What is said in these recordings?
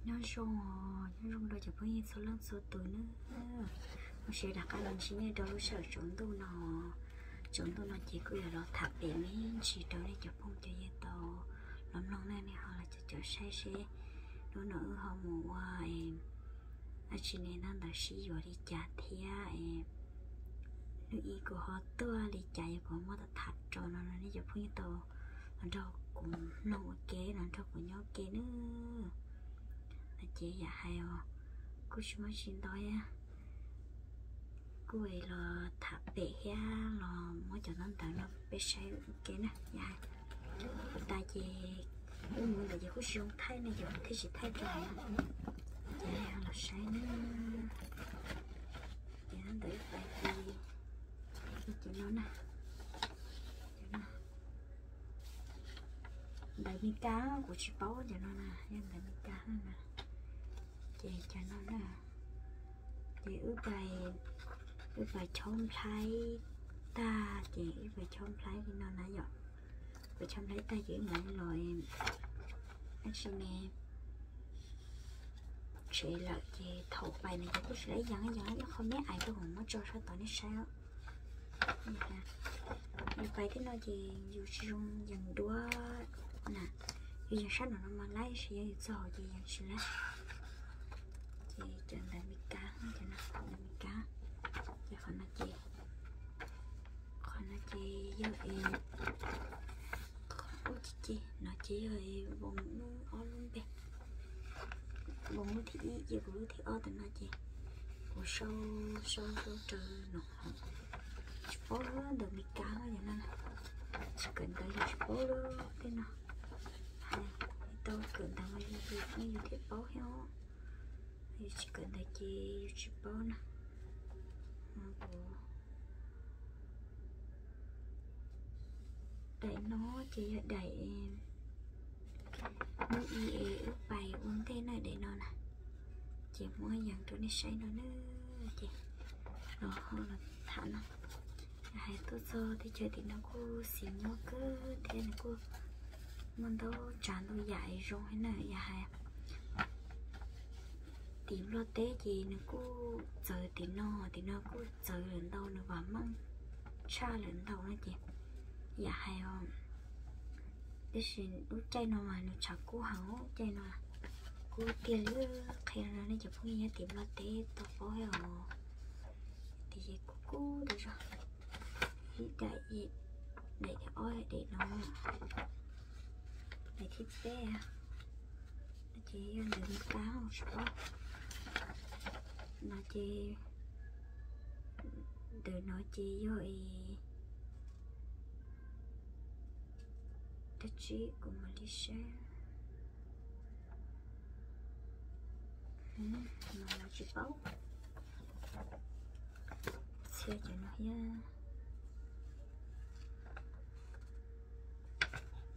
Nyob zoo, nyob zoo rau cov phooj ywg txhua leej txhua tus nawb. Ua siab rov qab los ntsib nej rau lub sij hawm tsaus ntuj no. Tsaus ntuj no ces kuj yuav los tham pem me ntsis rau nej cov phooj cov ywg tau los mloog nej, nej ho los cov cov saib seb hnub no wb ho mus ua dab tsi ne, ntaub ntawv sib yuav li cas thiab hnub ib kuv ho tuaj li cas, yog kuv muab tham rau no nej cov phooj ywg tau los nrog kuv mloog ua ke, los nrog kuv nyob ua ke nawb. No ces yam hais os, kuj tsis muaj tsis ntau thiab, kuj los tham pem thiab los muab cov ntaub ntawv no peb saib ua ke na. Yam hais tas ces wb mus ntawd ces kuj tsis zoo thaij ne, ces thiaj tsis thaij rau no. Ces los saib na. Ces ntawv ib pais ces, ces no na, ntawv Mes Kas kuv tsis paub cov no na, yog ntawv Mes Kas na. Ces cov no na, ces wb pais, wb pais chob nplhaib tag ces wb pais chob nplhaib li no na yom. Pais chob nplhaib tag ces wb mam los dab tsi ne, tsev lawm ces thaum pais no ces kuj tsis laib yees yees ib qho me ais rau hauv muab tso sab tod nej saib. Yus pais tej no ces yus tsis zoo yees duab na, yus yees sab no no mas laib, tab sis yog yus txog hauv ces yees tsis laib. Ces cov ntawv Mes Kas, cov ntawv Mes Kas, ces qhov no ces, qhov no ces yog es, ub, ces no ces yog es voos lub ob lub npe, voos lub thib ib ces kuv lub thib ob tam no ces kuv sau, sau sau raws no, tsis paub ntawv Mes Kas no, tsis kawm ntawv yus tsis paub lub tej no. Hais tau kawm ntawv mas yus, yus thiaj paub thiab, yus tsis kawm ntawv ces yus tsis paub na. Kuv daim no ces yog daim hnub ib es wb pais ua ntej na, daim no na, ces muab yees rau nej saib no na. Ces los ho los tham no, yog hais tuaj txog teb chaws tim no kuj xis nyob kawg thiab nws kuj muaj ntau tsav ntau yam zoo thiab na. Yog hais tim Nplog teb ces nws kuj txawv tim no, tim no kuj txawv lawm ntau, nws vam meej tshaj lawm ntau no ces yam hais os. Tab sis lub caij no mas nws tshav kub heev, caij no kub tiag li, qhia rau nej cov phooj ywg nyob tim Nplog teb tau paub thiab os. Tiam sis kub kub rau zog. Ib daim, daim thib ob, daim no, daim thib peb, ces yog ntawv Mes Kas tsis paub. No ces, ntawm no ces yog es dab tsi kuv mam li saib. No tsis paub. Txhia cov no thiab.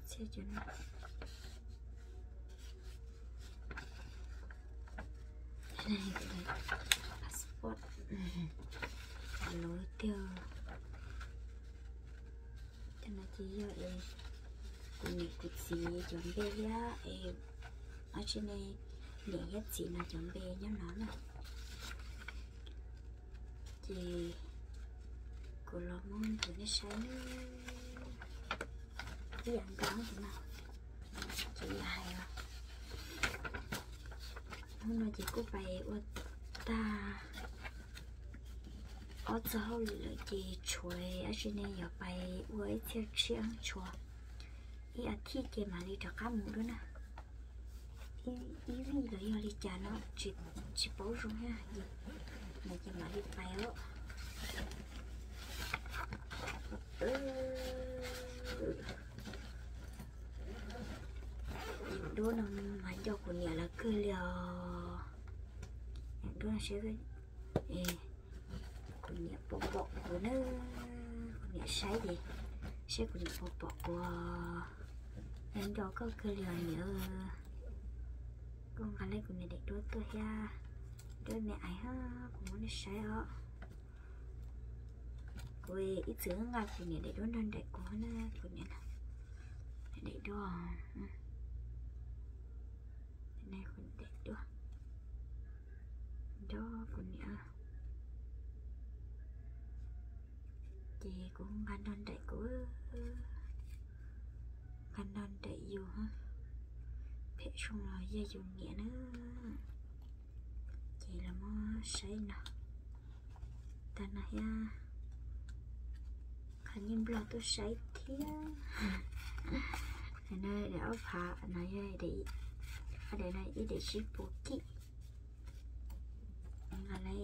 Txhia cov no. Passport. Lov tiag. Cov no ces yog es kuv niam kuv txiv cov npe thiab es, dab tsi ne, niam thiab txiv no cov npe nyob no na. Ces kuv los muab rau nej saib na. Ib yam nkaus no, ces yam hais os, hnub no ces kuj pais ua tag ob txoj hauj lwm lawm ces tshuav dab tsi ne, yuav pais ua ib txhia tshiab, tshuav ib as thiv ces mam li rov qab mus dua na. Ib vij los yog li cas no tsis paub zoo thiab, no ces mam li pais os. Duab no mas nco kuv niam lawv kawg li os. Duab no seb kuv niam puas pom kuv na, kuv niam saib ces seb kuv niam puas pom kuv. Nco koj kawg li os niam. Koj nqa lawm kuv niam daim duab tuaj thiab, duab me ais hab, kuv muab nej saib os. Kuv ib txwm nqa kuv niam daim duab nrog nraim kuv na, kuv niam daim duab, kuv niam daim duab. Rau kuv niam, ces kuv nqa nrog nraim kuv, nqa nrog nraim yus, phem zoo los yog yus niam na. Ces los muab saib no, tag no thiab, qhov nyiaj nplog tuaj saib thiab. No daim ob phav no yog, daim no ib daim tsib puas kim. Nqa li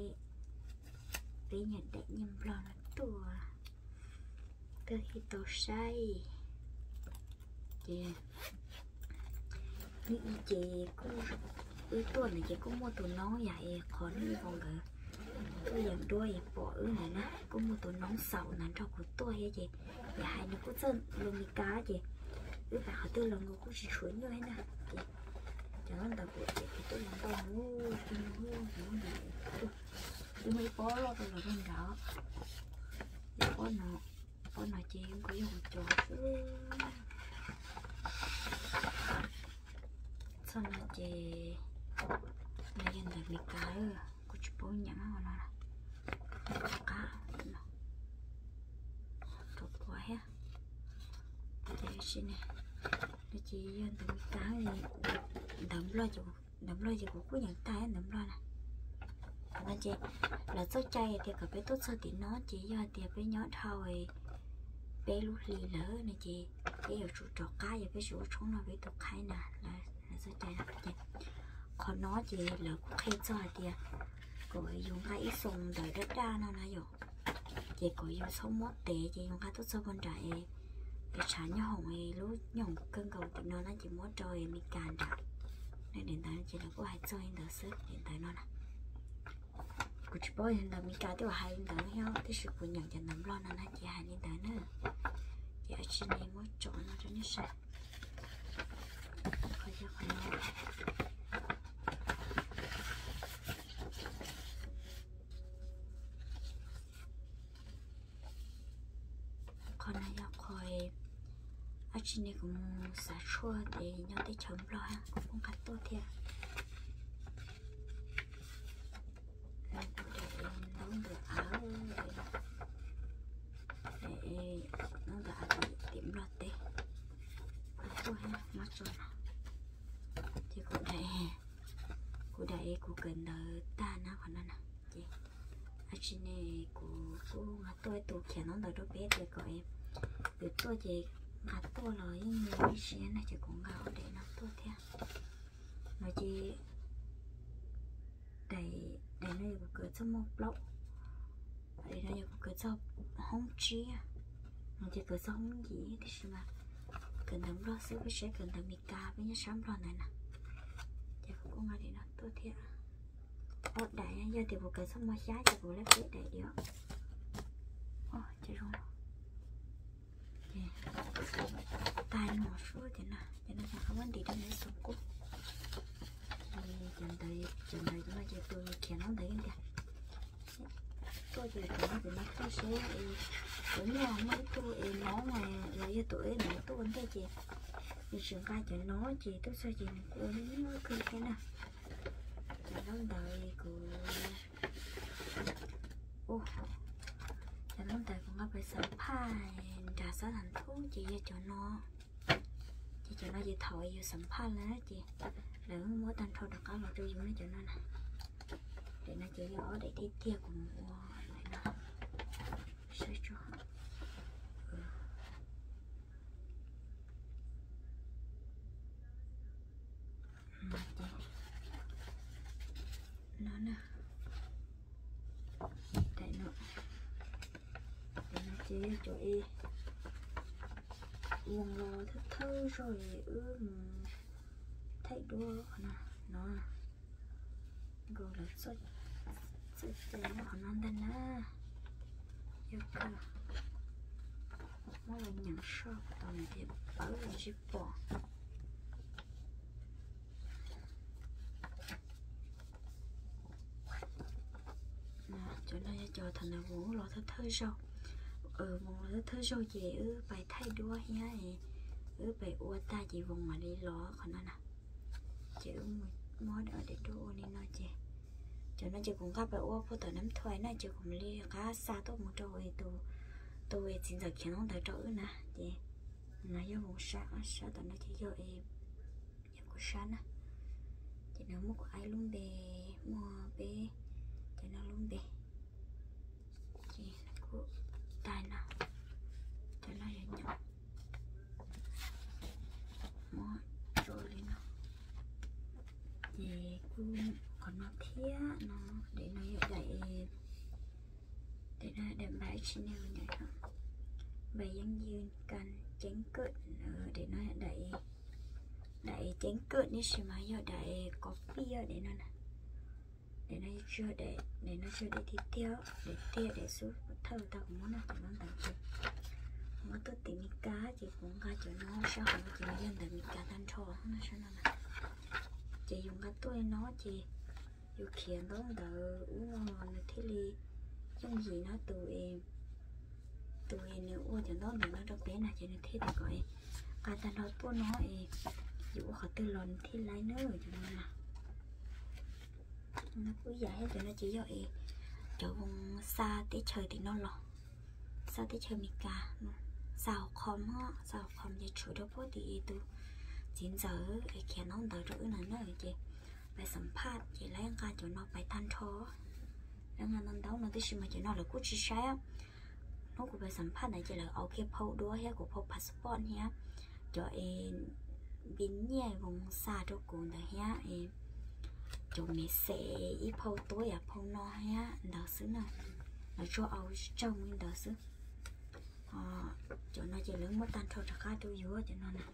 peb nyuag daim nyiaj nplog no tuaj, tuaj thiaj tau saib. Ces hnub ib ces kuj, wb tuaj ntawd ces kuj muaj tus noob yam es qhov hnub ib nkawd tuaj yeem duab es pom wb ntawd na, kuj muaj tus noob xaus ntawd nrog kuv tuaj thiab ces, yam hais nws kuj txawj lus Mes Kas ces wb pais qhov twg los nkaus kuj tsis tshuav nyuaj thiab na. Ces cov ntawd kuv ces kuv tuaj los ntau mus, wb muaj ib pob loj rau los rau nrad, ib pob no, pob no ces nkaus yog kuv cov xwb. Txoj no ces, no yog ntawv Mes Kas, kuv tsis paub nyeem no, qab, rau pua thiab. Ces tsis ne, no ces yog ntawv Mes Kas, ntawv Nplog, ntawv Nplog ces kuv kuj nyeem tag ntawv Nplog na. Qhov no ces lawv txoj cai tias kom peb tuaj txog tim no ces yog tias peb nyob dhau peb lub hli lawm no ces peb yuav tsum rov qab, yog peb tsis ua tshoob no peb tus qhaib na, lawv txoj cai no ces, qhov no ces lawv kuj qhia txog hais tias kom yus nqa ib xoo ntawv daj daj no na yom, ces kom yus txhob muab tev ces yus nqa tuaj txog puag nram es, es tshav nyob hoom, lub nyob hoom kawg nkaus tim no na ces muab rau Mes Kas nram. Daim ntawv ces lawv kuj hais txog li ntawd xwb, daim ntawv no na. Kuv tsis paub yog ntawv Mes Kas twb hais li ntawd thiab, tab sis kuv nyeem cov ntawv Nplog no na ces hais li ntawd na. Ces ab tsi ne muab tsom no rau nej saib. Qhov yog qhov no, qhov no yog qhov ab tsi ne kuv mus xav tshuaj ces nyob teb chaws Nplog kuv kuj nqa tuaj thiab. Kuv daim ntaub ntawv av, ntaub ntawv av tim Nplog teb, kuv tuaj muab tso no. Ces kuv daim, kuv daim es kuv kawm ntawv tag na qhov no na. Ces ab tsi ne kuv kuj nqa tuaj ib tug khiav ntaub ntawv rau peb tias kom es, pem tuaj ces nqa tuaj los yeej ib siab na ces kuv nqa ob daim no tuaj thiab. No ces daim, daim no yog kuv kawm txoj moj plaub, daim no yog kuv kawm txoj hoob tsib, no ces kawm txoj hoob yim tiam sis mas kawm ntawv Nplog xwb, peb saib kawm ntawv Mes Kas peb nyob sab Nplog ntawd na. Ces kuv kuj nqa daim no tuaj thiab. Ob daim, yog tias kuv kawm txoj moj xyab ces kuv laib peb daim diam. Ces zoo, ces tag no suab ces no, ces no ces qhov muab ntim rau ntawd xus kub. Ces cov ntawv, cov ntawv no ces tus khiav ntaub ntawv yeej tias tuaj ces tus no tus no tuaj seb, tus no muaj ib tug es no los yog tus eb no tuaj ua ntej ces nws tsis nqa cov no ces tuaj txog ces nws kuj ua nyuaj kawg thiab na. Cov ntaub ntawv kuv, cov ntaub ntawv kuv nqa pais xam phaj nram xab tham thub ces yog cov no. Ces cov no ces thaum yus xam phaj lawm ces lawv muab tag nrho rov qab los rau yus ne cov no na. Daim no ces yog ob daim tiag tiag kuv mus ua lawm no. Saib tso. No na, daim no, daim no ces yog cov es voos los thawj thawj zaug es wb mus thaij duab qhov no, no nkaus lawv txoj cai nyob qhov no ntag na. Yog kawg, muab los nyeem soj tau nws tias pawv los tsis pom. Cov no yog cov thaum ntawd voos los thawj thawj zaug, voos los thawj thawj zaug ces wb pais thaij duab thiab, wb pais ua tag ces voos mam li los qhov no na. Ces wb muab daim duab ua li no ces cov Cov no ces kuv nqa pais ua puag tom Nam Thuais na, ces kuv mam li rov qab xa tuaj mus rau tus txiv ntxawm khiav ntaub ntawv rau wb na. Ces no yog voos sab, sab tom no ces yog, yog kuv sab na. Ces nws muaj kuv aib lub npe, muaj peb cov no lub npe. Ces kuv tais no, cov no yog nyob, muab tso li no. Ces kuj qhov no thiab no, daim no yog daim, daim no daim npaj ib tsi ne, daim yeeb yws kas ceeb kawm, daim no daim, daim ceeb kawm ne, tab sis mas yog daim kos pij daim no na. Daim no tsis yog daim, daim no tsis yog daim tiag tiag, daim tiag daim xub thawj tau kuv muab no, cov no ntawd ces kuv nqa tuaj tim Meskas ces kuv nqa cov no sab hauv ces nws yog ntawv Meskas tag nrho no, sab no na. Ces yus nqa tuaj li no ces yus khiav ntaub ntawv ub no nws thiaj li yooj yim na. Tus, tus nws ua cov ntaub ntawv no rau peb na ces nws thiaj tias kom nqa tag nrho tuaj no es yus ua qhov twg los nws thiaj laib na, cov no na. No kuj ib yam thiab, cov no ces yog es cov voos xa teb chaws tim no los, xa teb chaws Amelikas, xa hauv qhov, xa hauv qhov ces tshuav rau puag tim tus txiv ntxawm es khiav ntaub ntawv rau wb no na. Ces pais xam phaj ces lawv nqa cov no pais tag nrho. Lawv nqa ntau ntau no tab sis mas cov no lawv kuj tsis saib. Hnub kuv pais xam phaj ntawd ces lawv auv kiag phau dua thiab kuv phau passport thiab cov es npe nyiaj voos xa rau kuv ntawd thiab cov me xes ib phau tuab yam phau no thiab ntawd xwb na. Lawv tsuas auv tsawg li ntawd xwb. Cov no ces lawv muab tag nrho rov qab rau yus cov no na.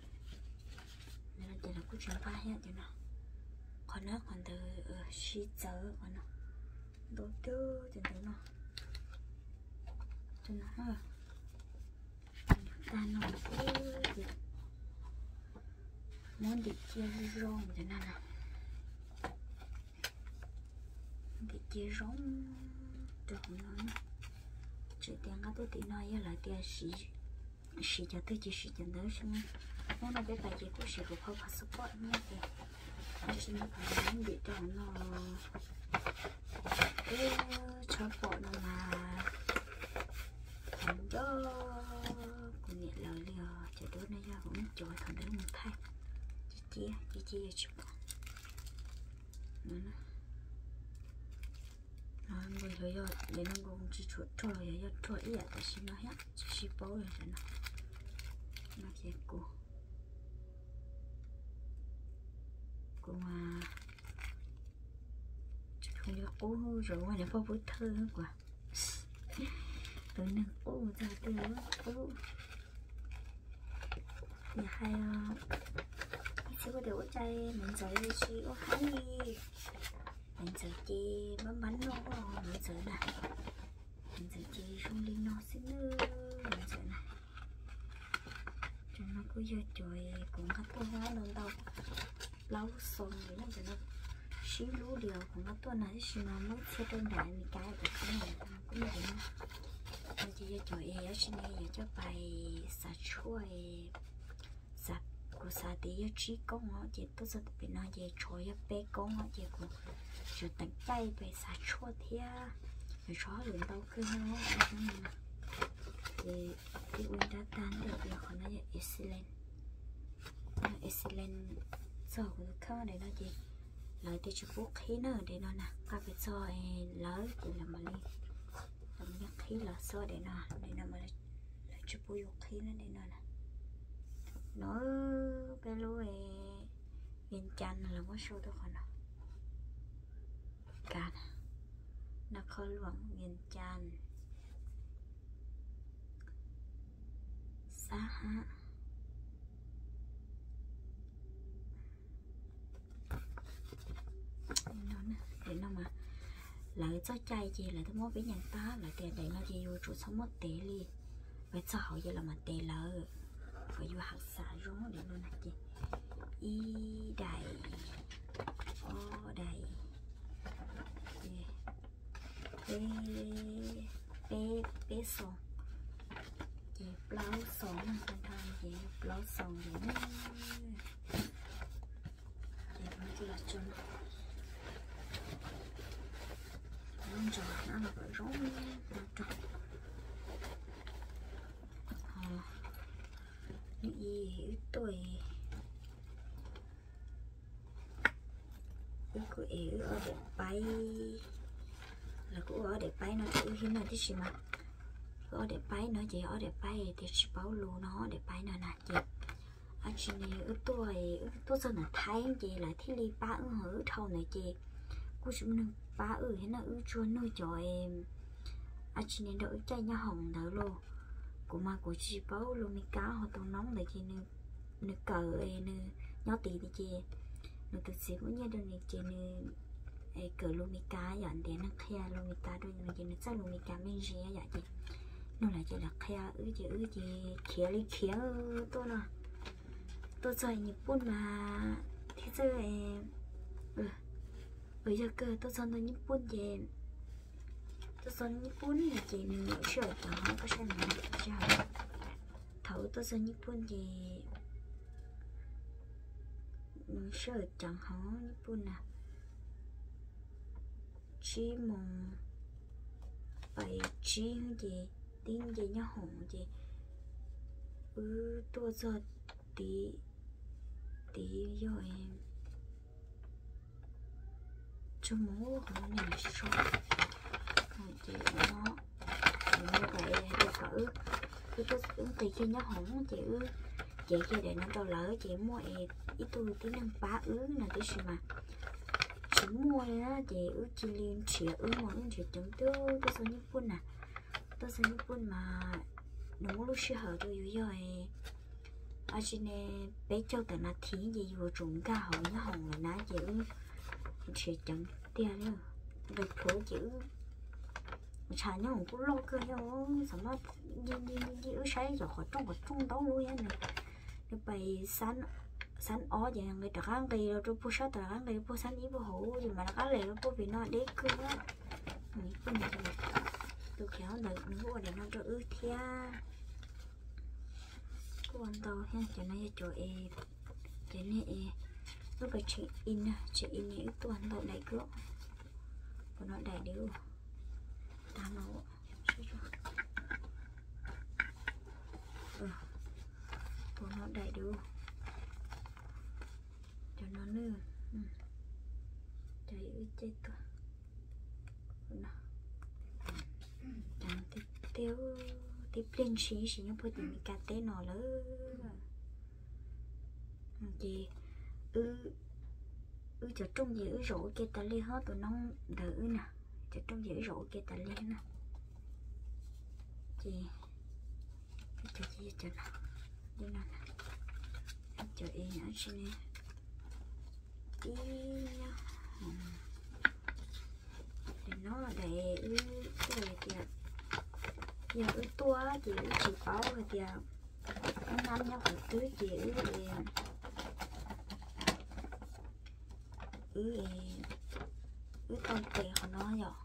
Ces lawv kuj tsis npaj thiab cov no. Qhov no qhov ntawd sib txawv qhov no. Ntau tiag cov ntawd no. Cov no tag no ces muab ntim cia zoo zoo cov no na. Ntim cia zoo rau hauv no na. Tseem tias nqa tuaj tim no yog lawv tias siv cov twg ces siv cov ntawd xwb. Hnub no peb pais ces kuj siv kuv phau passport nyob ces tab sis no kuv ntim rau hauv no. Tshawb pom no mas nco kuv niam lawv li os. Cov duab no yog kuv muab cov thaum ntawd mus thaij, cia cia cia cia yog tsis pom. Nkaus yog, yog li no nkaus tsis tshua rog, yog yog rog ib yam tam sim no thiab tsis sib paub yog tam no. No ces kuv, kuv mas qub zoo niam pog pub thawj kuv, tus neeg qub txog twg qub. Yog hais ib txhia kuj tias ua cas Maiv Ntxawm tsis ua haib li. Maiv Ntxawm ces npab npab noj, Maiv Ntxawm na, Maiv Ntxawm ces zoo li no xwb nawb, Maiv Ntxawm na. Cov no kuj yog cov kuv nqa tuaj ntau ntau, plaub xoo li no, cov no sib hlub li os. Kuv nqa tuaj na tab sis mas muab txhia rau nram Amelikas cov no kuj yog cov no. No ces yog cov es tab sis ne yuav coj pais xav tshuaj, kuv xav tias yog tsib koob os, ces tuaj txog pem no ces tshuav yog peb koob os, ces kuv tseem teem caij pais xav tshuaj thiab. Yuav tshuav hauj lwm ntau kawg no. Ces twb ua nrab tag ntawm tias qhov no yog Excellence, Excellence txog kuv tus kheej daim no ces lawv tias tsis pub qhib na, daim no na, nqa pes txog lawv ces lawv mam li, lawv mam li qhib los xwb daim no, daim no mas lawv tsis pub yus qhib na daim no na. No peb lub Vias Cas no lawv muab sau rau qhov no, Cas, Naj Khoj Luam, Vias Cas, Xab Hab. Daim no mas lawv txoj cai ces lawv twb muab peb nyeem tag, lawv tias daim no ces yus tsum txhob muab tev li, peb txog hauv ces lawv mam tev lawv, kom yus ham xav zoo daim no na ces ib daim, ob daim, peb, peb, peb xoo, ces plaub xoo na, tag nrho ces plaub xoo ces na. Ces kuv cia los tso no. Tso no los kom zoo no rau. Ho, nws ib wb tuaj, wb kuj es wb ob daim paib, lawv kuj ua ob daim paib no rau wb thiab no tib si mas. Wb ob daim paib no ces ob daim paib tias tsis paub lus no, ob daim paib no na ces a tsis ne wb tuaj, wb tuaj txog ntawm Thaib ces lawv thiaj li pab wb, ho wb dhau ntawd ces kuj tsis muaj neeg pab wb thiab no, wb tsuas nug cov a tsis ne nrog wb caij nyob hoom ntawd lauj. Kuv mas kuv tsis paub lus Mes Kas, ho tus noob ntawd ces nws kawm, nws nyob tid ces nws tus txiv muab nyiaj rau nws ces nws kawm lus Mes Kas yom, ntiav neeg qhia lus Mes Kas rau nws ces nws txawj lus Mes Kas me ntsis yom ces nug lawv ces lawv qhia wb ces wb ces khiav li khiav tuaj no, tuaj txog Nyij Pooj mas thiab txawj, yog kawg tuaj txog ntua Nyij Pooj ces, tuaj txog Nyij Pooj ces nws sij hawm ceev hov, koj saib no, sij hawm, thaum wb tuaj txog Nyij Pooj ces nws sij hawm ceev hov Nyij Pooj na, tsib moos pais tsib ces tib nce nyob hoom ces wb tuaj txog tid, tid yog tsuag mus qhov no nim tsis tso, ces no, no kom hais tias kom wb, wb tuaj wb nqis kiag nyob hoom ces wb cev kiag daim no rau lawv ces muaj ib tug tib neeg pab wb no tib si mas tsis muaj li na ces wb cia li nrhiav, wb mas wb nrhiav ceev twg tuaj txog Nyij Pooj na, tuaj txog Nyij Pooj mas nws muaj lub sij hawm rau yus yog a tsis ne peb caug tawm nas this ces yus yuav tsum nkag hauv nyob hoom lawm na ces wb nrhiav ceev tiag li, nqis plhuav ces wb ntshav nyob hoom kuj loj kawg thiab, xam maj nce nce nce wb saib cov qhov rooj qhov rooj ntau lub thiab na, nws pais xab ob ces nqis rov qab nqis los rau puag sab tod, rov qab nqis rau puag xab ib puag hauv ces mas rov qab les rau puag pem no deb kawg. Tus khiav ntawd nws ua daim no rau wb thiab. Kuj ua ntau thiab, cov no yog cov es, cov niag es wb pais check in na, check in ne wb tuaj ntau daim kawg. Puas no daim div, tag no, puas no daim div, cov no ne, cov wb caij tuaj. Ces tib pliag ntshis sis nyob puag tim Mes Kas teb no lawm. Ces wb cov rooj ces wb zaum ua ke tas li hos, tus noob ntawd wb na, cov rooj ces wb zaum ua ke tas li na. Ces cov, cov no, li no, cov es tsis ne, ib nyob, no daim wb tuaj hais tias, yog wb tuaj ces wb tsis paub hais tias wb nab nyob qhov twg ces wb, wb, wb tau tes qhov no yom.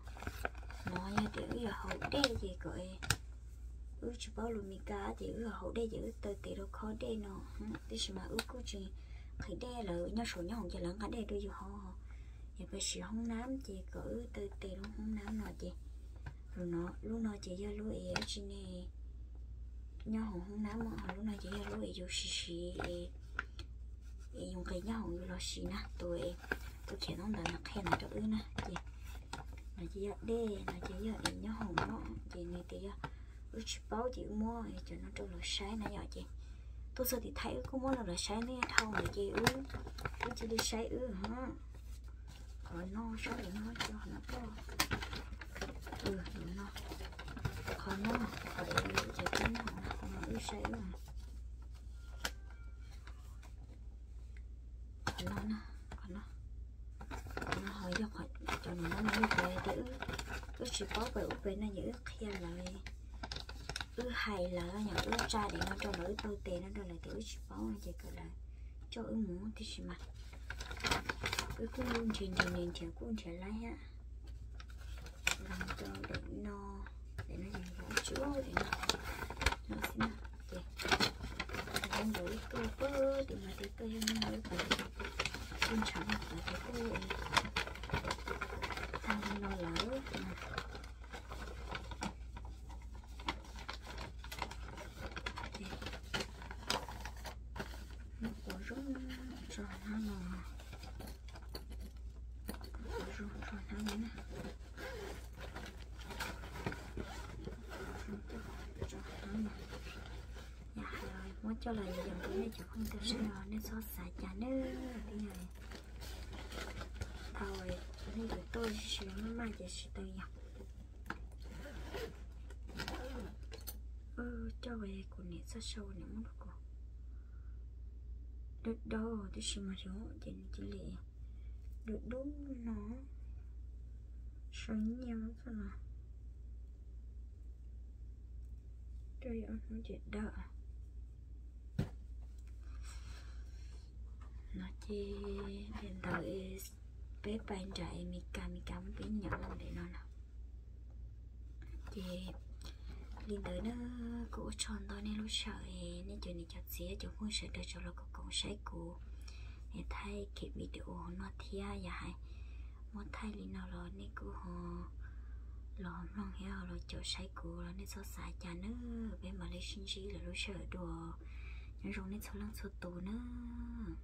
No yog tias wb yuav haus dej ces kom, wb tsis paub lus Mes Kas ces wb yuav haus dej ces wb taw tes rau khob dej no. Tiam sis mas wb kuj tsis nqhis dej, lawv nyob saum nyob hoom ces lawv nqa dej rau yus haus. Yog peb siv hoob nab ces kom wb taw tes rau hoob nab no ces, lub no ces yog lub es tsis ne, nyob hauv hoob nab, ho lub no ces yog lub es yus siv siv es yus nqis nyob hoom yus los siv na. Tus, tus khiav ntawd nws qhia ntawd rau wb na ces, no ces yog dej, no ces yog es nyob hoom no ces nws tias yog wb tsis paub ces wb muab cov no rau lawv saib na yom ces tuaj txog tim Thaib wb kuj muab rau lawv saib, nej dhau ntawd ces wb, wb cia li saib wb ho. Qhov no saib lawm no, qhov no, qhov no, qhov es cov tib no, qhov no wb saib wb, qhov no, qhov no, qhov no ho yog cov no no yog tias wb tsis paub pem ub pem no ces wb qhia lawv, wb hais lawv yog wb tsa daim no rau lawv, wb taw tes no rau lawv tias wb tsis paub no ces kom lawv coj wb mus, tiam sis mas wb kuj nrhiav nrhiav nrhiav nrhiav kuj nrhiav laib thiab. Los rau daim no, daim no ces nrhiav tsis, daim no, no xwb na. Ces nrhiav ntawd wb tuaj pem tim no ces tuaj yog no wb pem, tuaj ntshav no pem ces tuaj tag li no lawm ces Yog hais muab coj los yog rau nej cov phooj ywg saib no nej txhob xav cas nawb. Thaum nej yuav tuaj tsis maj maj ces tsis tau yog. Coj kuv niam txoj saw niam muab rau kuv. Dub dub tab sis mas xyov ces nws cia li dub dub no. Saw nyiaj txoj no. Rau ib ob hnub ces dawb. No ces li ntawd peb pais nram Amelikas, Amelikas muab peb nyeem li no na. Ces li ntawd na, kuv ua tsaug ntau nej lub sij hawm es nej cov niam cov txiv cov phooj ywg sawv daws tau los koom koom saib kuv es thaij kiag video no thiab. Yog hais muab thaij li no los nej kuj ho los mloog thiab ho los caum saib kuv los nej txhob xav cas nawb. Peb mam li sib ntsib lwm lub sij hawm dua. Nyob zoo nej txhua leej txhua tus nawb.